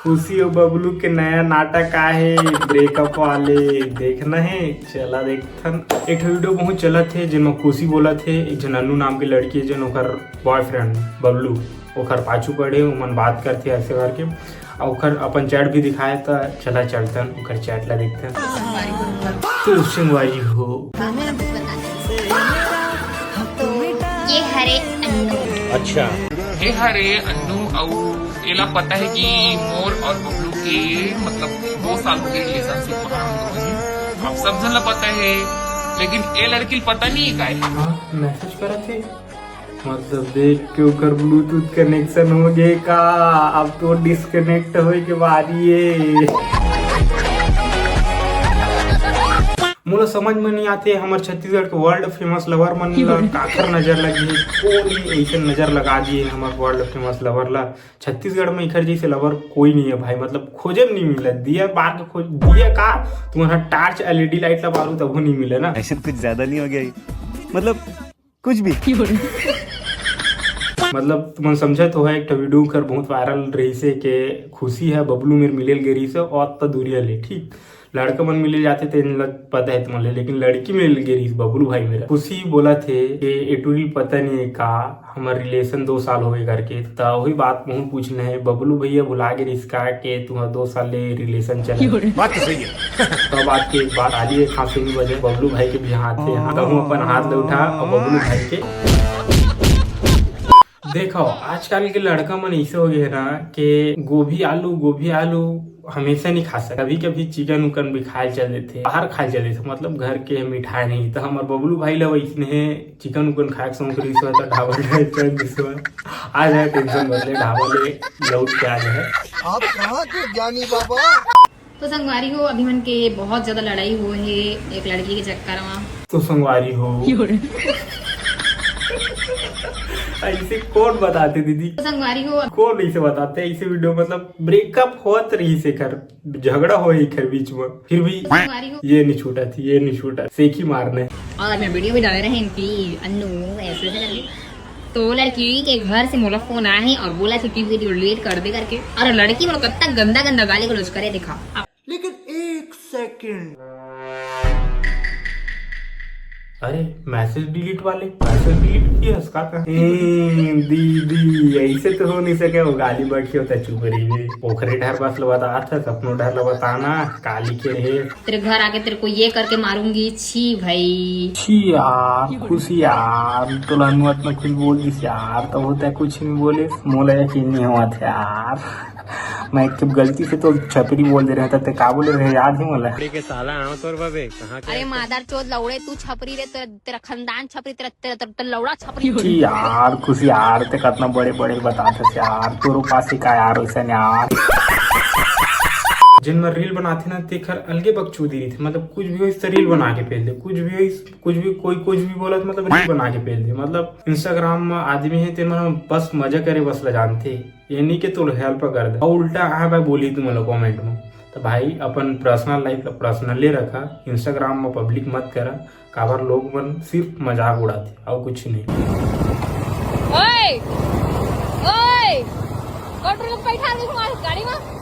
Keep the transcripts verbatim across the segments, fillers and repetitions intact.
खुशी और बबलू के नया नाटक आए हे, ब्रेकअप वाले, देखना हे। चला देखथन। एक ठो वीडियो बहुत चलत हे, जेन म खुशी बोलत हे, एक झन अन्नू नाम के लड़की हे, जेन ओकर बॉयफ्रेंड बबलू ओकर पाछू पड़े, ओमन बात करथे ऐसे करके, और ओकर अपन चैट भी दिखाए। त चला चलथन, ओकर चैट ला देखथन। तो संगवारी हो, ये हरे अन्नू। अच्छा। ए हरे अन्नू, अउ एला पता हे कि मोर और बबलू के, मतलब, दो साल हो गए रिलेशनशिप में हम दोनों। अब सब झन ला पता हे, लेकिन ए लड़की ला पता नहीं हे काय। हाँ, मैसेज करत हे। मतलब, देख के ओकर ब्लूटूथ कनेक्शन हो गए का? अब तो डिस्कनेक्ट होए के बारी हे। मोला समझ में नहीं आते, हमर छत्तीसगढ़ के वर्ल्ड फेमस लवर मन ला काखर नजर लगी हे, कोन ऐसे नजर लगा दिए हमर वर्ल्ड फेमस लवर ला। छत्तीसगढ़ में इखर जैसे लवर कोई नहीं है भाई, मतलब, खोजे में नहीं मिला। दिया बार के खोज दिया का, तुम्हारा टार्च एलईडी लाइट ला बारू तबो नहीं मिले ना। ऐसे कुछ ज्यादा नहीं हो गया ये? मतलब, कुछ भी। मतलब, तुमन समझत हो, एक ठो वीडियो कर बहुत वायरल रही से के खुशी है बबलू मेर मिले ल गे रही से, और तो दूरिया ले, ठीक, लड़का मन मिले जाते थे, इन लग पता है तुमन ले, लेकिन लड़की मिले ल गे रही से बबलू भाई मेरा। खुशी बोला थे कि एटूरी पता नहीं है का, हमर रिलेशन दो साल हो गए करके। त वही बात बहुत पूछना है, बबलू भैया भुला गे रही से का के तुम्हारा दो साल ले रिलेशन चले? बात तो सही है। तब आज के एक बात आली है, खांसी नहीं बजे, बबलू भाई के भी हाथ है, हाँ, कहूँ अपन हाथ ले उठा और बबलू भाई के देखो। आजकल के लड़का मन ऐसे हो गए ना कि गोभी आलू, गोभी आलू हमेशा नहीं खा सकते, कभी कभी चिकन उकन भी खाए चल देते, बाहर खाए चल देते, मतलब, घर के मिठाई नहीं। तो हमार बबलू भाई ला वैसने चिकन उकन खाए के शौक रही सो, तो ढाबा खाए चल दिसो। आ जाए, टेंशन बदले, ढाबा ले लौट के आ जाए। आप कहाँ के ज्ञानी बाबा? तो संगवारी हो, अभी मन के बहुत ज्यादा लड़ाई हुए है एक लड़की के चक्कर में। तो संगवारी हो, ऐसे कौन बताते दीदी? तो संगवारी हो, कौन ऐसे बताते ऐसे वीडियो? मतलब, ब्रेकअप होत रही से कर, झगड़ा हो ही कर बीच में, फिर भी संगवारी हो, ये नहीं छूटा थी, ये नहीं छूटा, सेखी मारने। और मैं वीडियो भी डाले रहे इनकी अन्नू ऐसे ऐसे करके। तो लड़की के घर से मोला फोन आया है और बोला कि वीडियो डिलीट कर दे करके। और लड़की मतलब कत्ता गंदा गंदा गाली गलौज करे देखा। लेकिन एक सेकंड। अरे, मैसेज डिलीट वाले, मैसेज डिलीट किए हस का? ए, दीदी, ऐसे तो हो नहीं सके, वो गाली बकही होता, चुप रहिए। ओखरे डहर बस ल बतात हस, अपनो डहर ल बताना, का लिखे रहे। तेरे घर आके तेरे को ये करके मारूंगी, छी भाई। छी यार, खुशी यार, तोला अनुआ इतना कुछ बोल दिस यार, तो होता कुछ नहीं बोले, मोला यकीन नहीं हुआ था यार। मैं एक गलती से तो छपरी बोल दे रहे था, ते का बोले रहे, याद ही मोला। के साला आंसर बाबे, कहाँ के? अरे मादर चोद लौड़े, तू छपरी रे, तेरा, तेरा खानदान छपरी, तेरा, तेरा, तेरा, तेरा लौड़ा छपरी। छी यार, खुशी यार, ते कितना बड़े बड़े बतात हस यार, तोरो पास ही का यार, वैसे यार। जिन में रील बनाते ना, तेखर अलगे बकचोदी रही थे, मतलब, कुछ भी होइस तो रील बना के पेल दे, कुछ भी होइस, कुछ भी, कोई कुछ भी बोला तो, मतलब, रील बना के पेल दे। मतलब, इंस्टाग्राम में आदमी है, ते मन बस मजा करे, बस ला जानते, ये नहीं कि तोर हेल्प कर दे, और उल्टा आ भाई बोली तुम लोग कमेंट में। तो भाई, अपन पर्सनल लाइफ ला पर्सनले रखा, इंस्टाग्राम में पब्लिक मत करा, काबर लोग मन सिर्फ मजाक उड़ाते, और कुछ नहीं। ओए, ओए, कौन लोग बैठा रहे तुम्हारे गाड़ी में?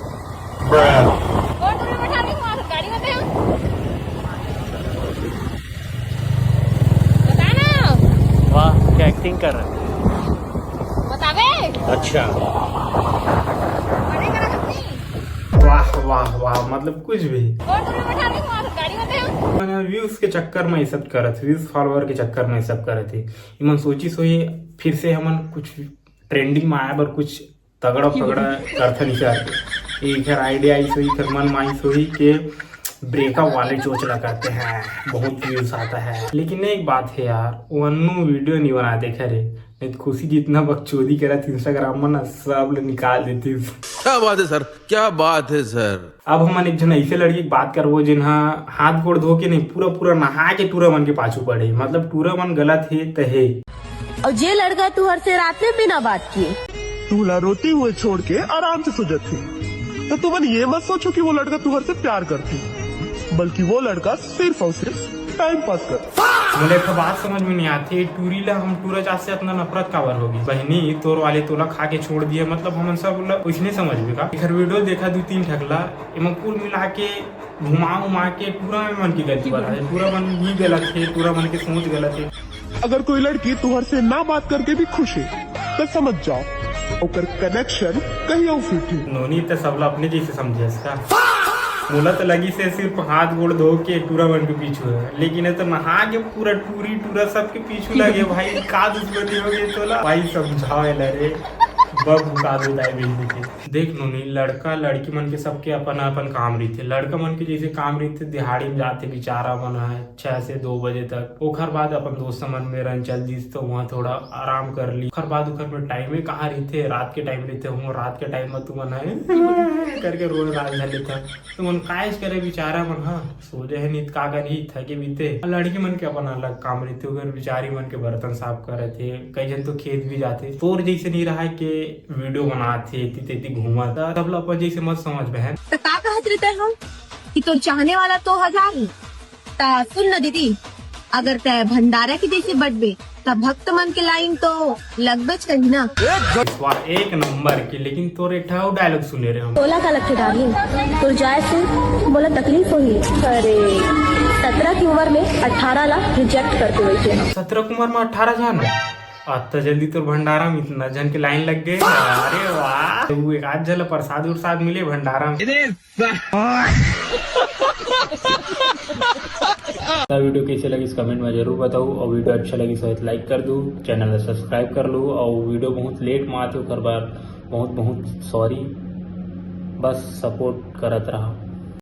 कौन लोग बैठा रहे तुम्हारे गाड़ी में थे? बता ना। वाह, क्या एक्टिंग कर रहा है। बतावे। अच्छा। बड़े करा अपनी। वाह, वाह, वाह, मतलब, कुछ भी। कौन लोग बैठा रहे तुम्हारे गाड़ी में थे? मैंने व्यूज के चक्कर में ये सब करत, व्यूज फॉलोअर के चक्कर में ये सब करत है। इमन सोची सोई फिर से हमन कुछ ट्रेंडिंग में आए बर कुछ तगड़ा फगड़ा करथन इसे आके। एक घर आइडिया आई सोई, फिर मन में आई सोई के ब्रेकअप वाले चोचला करते हैं, बहुत व्यूज आता है। लेकिन एक बात है यार, वो अन्नू वीडियो नहीं बना देखे रे, नहीं तो खुशी जितना बकचोदी करत इंस्टाग्राम में ना, सब ले निकाल देती। क्या बात है सर, क्या बात है सर। अब हमन एक झन ऐसे लड़की के बात करबो, जिन हा हाथ गोड़ धो के नहीं, पूरा पूरा नहा के टूरा मन के पाछू पड़े। मतलब, टूरा मन गलत हे त हे। और जे लड़का तुहर से रात में बिना बात किए तू ला रोते हुए छोड़ के आराम से सो जाते, तो तुमन ये मत सोचो कि वो लड़का तुहर से प्यार करते, बल्कि वो लड़का सिर्फ और सिर्फ टाइम पास करता। मोला एक ठो बात समझ में नहीं आथे, टूरी ला हम टूरा जात से इतना नफरत काबर होगी? बहनी, तोर वाले तोला खा के छोड़ दिए, मतलब हमन सब ला वैसने समझबे का? एकर वीडियो देखा दू तीन ठक ला, एमा कुल मिला के घुमा उमा के टूरा मन के गलती बना है। टूरा मन ही गलत है, टूरा मन के सोच गलत है। अगर कोई लड़की तुहर से ना बात करके भी खुश है तो समझ जाओ ओकर कनेक्शन कहीं और फिट है। नोनी त सबला अपने जैसे समझे इसका। मोला तो लगी से सिर्फ हाथ गोड़ धो के टूरा मन के पीछू है, लेकिन ये तो नहा के पूरा टूरी टूरा सबके पीछू लगे। भाई का दुश्मनी हो गई तोला? भाई समझाओ एला रे, बब का दुदाई बेच देते। देख नोनी, लड़का लड़की मन के सबके अपन अपन काम रहिथे। लड़का मन के जैसे काम रहिथे, दिहाड़ी में जाथे बेचारा मन ह छह से दो बजे तक, ओखर बाद अपन दोस्त मन में रन चल दिस तो वहाँ थोड़ा आराम कर ली। ओखर बाद ओखर में टाइम कहाँ रहिथे, रात के टाइम रहिथे। हम रात के टाइम में तुमन है करके रोए रात धर लेता। तुमन कायच करे बेचारा मन ह, सो जाए नित का करही, थके बीते। लड़की मन के अपन अलग काम रहिथे, ओकर बेचारी मन के बर्तन साफ करत हे, कई झन तो खेत भी जाथे। तोर जैसे नहीं रहा के वीडियो बनात हे, एती तेती घूमत, तब ला अपन जैसे मत समझ बहन। त का कहत रहिते हो कि तोर चाहने वाला तो हजार ही। त सुन न दीदी, अगर तै भंडारा के जैसे बटबे त भक्त मन के लाइन तो लगबेच कही ना। वाह, एक नंबर की। लेकिन तोर एक ठा डायलॉग सुने रहे हम। तोला का लगथे डार्लिंग, तोर जाए से मोला तकलीफ होही। अरे, सत्रह की उम्र में अठारह ला रिजेक्ट करके बैठे। सत्रह की उम्र में अठारह जान, अत्ता जल्दी तोर भंडारा में इतना जन के लाइन लग गए। अरे वाह, वो एक आध जला प्रसाद उरसाद मिले भंडारा में। वीडियो कैसे लगिस कमेंट में जरूर बताओ, और वीडियो अच्छा लगिस हो तो लाइक कर दो, चैनल ला सब्सक्राइब कर लो, और वीडियो बहुत लेट में आते ओकर बर बहुत बहुत सॉरी, बस सपोर्ट करत रहा।